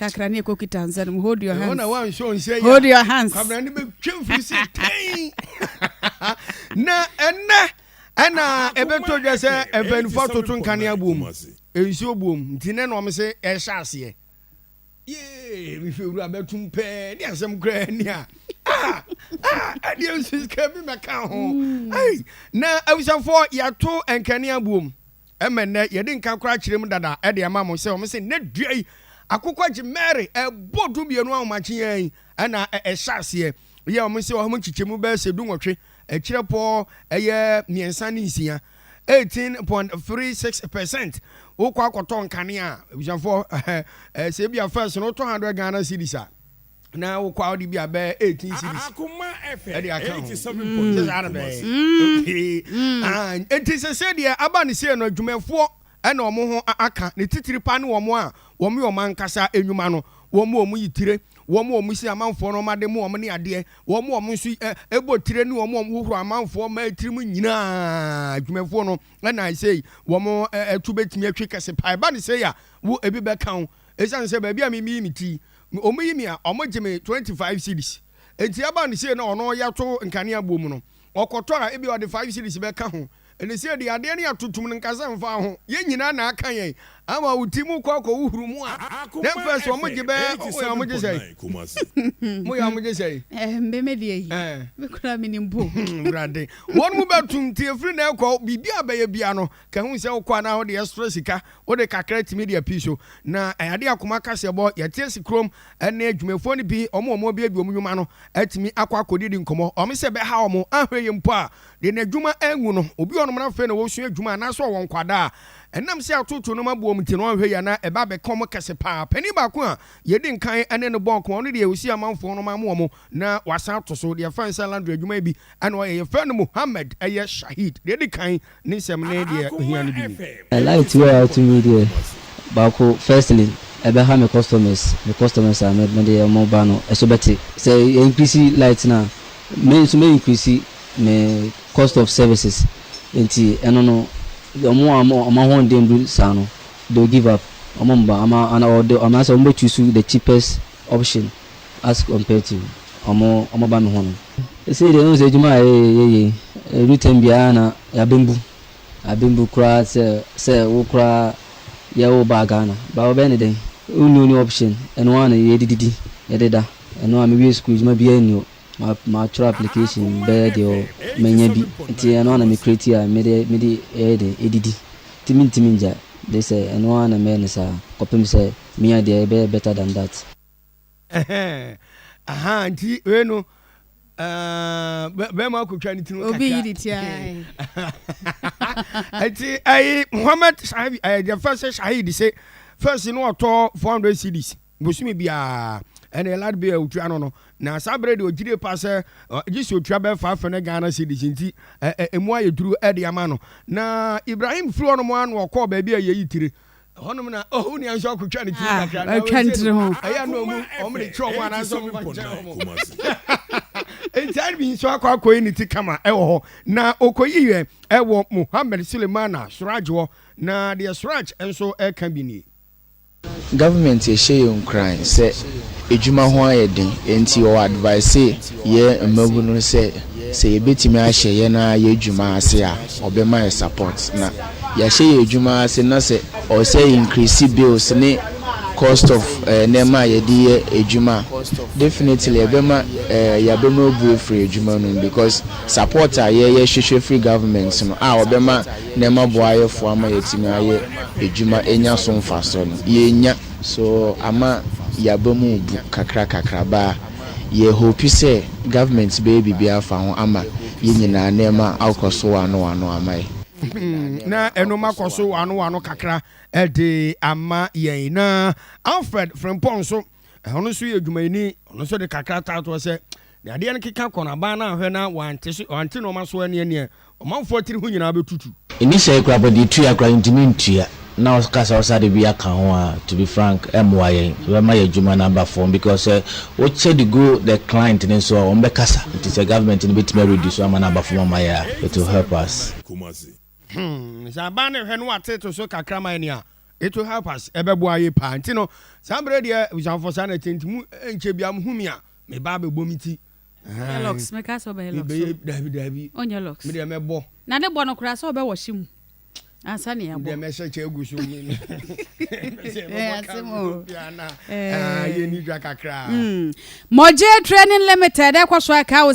Kakra ne ɛkɔkita nsa no mu. Hold your Ɛhɔ hands. na wanhyɛ nsa yi Hold a your hands. Kwabena ne bɛtwa mfiri sɛ tɛn. Na ɛnɛ ɛna ɛbɛtɔ dwa sɛ mpanimfoɔ atoto nkanea buom, nsuo buom, nti nɛ na ɔmo sɛ ɛhyɛ aseɛ. Yee, mehwɛ wura bɛtum pɛɛ ne asɛm koraa ni a, ah, ah, ɛdeɛ nso sika bi mɛka ho. Ei, na abusuafoɔ, yɛato nkanea buom ɛmɛ nnɛ yɛde nka koraa kyerɛ mu dada ɛde ama mo sɛ ɔmo sɛ nnɛ dua yi akokɔ gye Mary ɛbɔ 12 ahomakye yɛn yi ɛna ɛhyɛ aseɛ yɛ. Ɔmo sɛ ɔmo nkyekyɛmu bɛyɛ sɛ 18 ɛkyerɛ pɔ ɛyɛ 3 ne 6, 18.36%. Wokɔ akɔtɔ nkanea a, abusuafoɔ, ɛɛ sɛ ebi a first no wotɔ 100 Ghana cedis a, na wokɔ a wode bi a bɛyɛ 18 cedis ɛde aka ho sɛ saa na bɛyɛ. Okay. Ah, enti sɛ sɛ deɛ aba ne sei no, adwumayɛfoɔ ɛna ɔmo ho aka ne titiri pa ne wɔn a wɔn yɛ ɔmo ankasa enwuma no, wɔn a wɔn yi tire, wɔn a wɔn si amanfoɔ no ɔmo ade mu wɔn ne adeɛ, wɔn a wɔn nso ɛbɔ tire ne wɔn a wɔn hohoro amanfoɔ mmaa tiri mu nyinaa, adwumayɛfoɔ no ɛna ɛsɛ wɔn ɛtu bɛtumi atwi kɛse pa. Ɛba ne sei a, wo ebi bɛka ho, ɛsiane sɛ baabi a mi mi yi mi ti, wɔn yi mi a, wɔn gye mi 25 cedis. Eti aba ne sei na ɔno yɛato nkanea buo mu no, ɔkɔtɔ a, ebi ɔde 5 cedis bɛka ho. Ɛne sɛ deɛ adeɛ no yɛatotom no nkasa mfa ho, yɛn nyinaa na aka yɛn ama wo ti mu kɔ akɔ wohuru mu a, na mfɛ sɛ ɔmo gye bɛɛ ɔmo yɛ, ɔmo gye sɛ mo yɛ, ɔmo gye sɛ Mbɛmɛ deɛ yi. Me kura mi ni mpo. Wurade, wɔn mu bɛtum nti efiri na ɛkɔ biribi a bɛyɛ bia no ka ho sɛ wokɔ anaa wode extra sika wode kakra tumi de api so. Na ɛyade akoma kaseɛ bɔ yɛte asi kurom ɛne adwumafoɔ no bi, ɔmo a ɔmo abiabia ɔmo nnwuma no atumi akɔ akɔdidi nkɔmmɔ. Ɔmo sɛ bɛha ɔmo ahwɛ yɛ mpo a de n'adwuma angu no. Obi ɔnom no afei na wɔsua adwuma anaasɛ ɔwɔ nkwadaa a ɛnam sɛ atoto no ma boɔ mu nti no ɔnhwɛ yɛ na ɛba bɛka ɔmo kɛse paa. Panin baako a yɛdi nkan ɛne no bɔ nkɔmmɔ, ɔno deɛ ɔsi amanfoɔ no ma mo ɔmo na wasan ato so deɛ fɛn sɛ laundry adwuma yi bi ɛna ɔyɛ, yɛfrɛ no Muhammad ɛyɛ Shahid. Deɛ di kan ne nsɛm ne deɛ ohia no bi ni. Light wei a ɔtumi deɛ baako, firstly, ɛbɛha me customers a mede ɔmo ba no, ɛso bɛte sɛ yɛ increase light na me nso me increase me cost of services. Nti ɛno no, ɔmo a ɔmo ahoɔden du saa no, they will give up, ɔmo mba ama ana ɔde ama sɛ ɔmo bɛ choose the cheapest option as compared to ɔmo ba mi hɔ no. Esi deɛ ɛnu sɛ adwuma a yɛyɛ yɛ edu tɛm biara na yabɛnbu abɛnbu koraa sɛ wo koraa yɛ wo ba Ghana ba wɔbɛyɛ ne den, wonni only option, ɛno ara na yɛdididi yɛde da. Ɛno a mewie school, adwuma biara nni hɔ. Ma matwerɛ application bɛyɛ deɛ manya bi, nti ɛno ara na me create a mede ɛyɛ den ɛdidi, nti mentumi ngya de sɛ ɛno ara na mɛyɛ ne saa kɔpem sɛ menya deɛ ɛbɛyɛ better than that. Aha, nti wei no bɛrima akotwa ne tiri Obi yi ne ti. Nti ɛyi Muhammed Shahid, ɛyɛ deɛ first Shahid sɛ first no ɔtɔ 400 cedis bosome biara ɛna light bill otua no, na saa bere de ogyire pa sɛ gye sɛ otua bɛɛ 500 Ghana cedis, nti ɛ emu ayɛ duru ɛde ama no. Na Ibrahim firi hɔnom ano ɔkɔɔ baabi a yɛyi tire hɔnom na ɔhu nea nso akotwa ne tiri kakra na ɔtwa ne tiri ho. Ɛyɛ na ɔmo de kyerɛ ɔmo anaasɛ ɔmo fa nkyɛn ɔmo, nti ɛbi nso akɔ akɔyi ne ti kama ɛwɔ hɔ. Na ɔkɔyi yɛ ɛwɔ Muhammed Sulemana Suraj hɔ, na deɛ Suraj nso ɛka bi nie. Government ɛhyɛ yɛ nkuran sɛ edwuma ho ayɛ den, nti ɔwɔ advice yɛ mmabunu sɛ yɛbɛtumi ahyɛ yɛn a yɛ adwuma ase a, ɔbɛma yɛ support. Na yɛahyɛ yɛ adwuma ase na sɛ ɔsɛ increase bills ne cost of nneɛma a yɛde yɛ adwuma, definitely ɛbɛma yɛabɛma abu afiri adwuma no mu, because support a yɛyɛ hwehwɛ firi government no a ɔbɛma nneɛma boa ayɛfoɔ ama yɛtumi ayɛ adwuma enya so mfasoɔ no, yɛnya so ama yɛaba mu bu kakra kakra ba. Yɛ hope sɛ government bɛyɛ biribi afa ho ama yɛn nyinaa nneɛma akɔ so wano wano ama yɛ. Na ɛno ma kɔ so wano wano kakra ɛde ama yɛn. Na Alfred Frimpong nso, ɔno nso yɛ adwumayɛni, ɔno nso de kakra taatoɔ sɛ ne adeɛ no keka kɔ n'aban no ahwɛ na wante so, wante nneɛma so ɛneɛ ɔmanfoɔ tiri ho nyinaa bɛtutu. Initially kora bɔ deɛ tua kora ntumi ntua na ɔkasa ɔsa de bi aka ho a, to be frank, ɛmmoa yɛn, ɛbɛma yɛ adwuma no aba fam, because sɛ wokyɛ de go the client ne nso a, wɔn bɛkasa. Nti sɛ government no bɛtumi areduce ama no aba fam ama yɛ a, it will help us. Sɛ aban no hwɛ no watete so kakra ma ni a. It will help us, ɛbɛboa yɛ paa. Nti no saa berɛ deɛ, abusuafoɔ, saa na ɛte. Nti mu nkyɛ bia mo hu mi a, meba abɛbɔ mi ti. Yɛ locks, meka sɛ ɔbɛyɛ locks. Mebɛyɛ, dabi dabi. Ɔnyɛ locks. Medeɛ mɛbɔ. Na ne bɔ no koraa sɛ ɔbɛwɔ hye mu ansa ne deɛ yɛabɔ. Mɛhyɛ kyɛ agu so mi. Eh, asɛm o. Yɛni dwa kakra. Mɔgye Training Limited ɛkɔ so ɛka wo.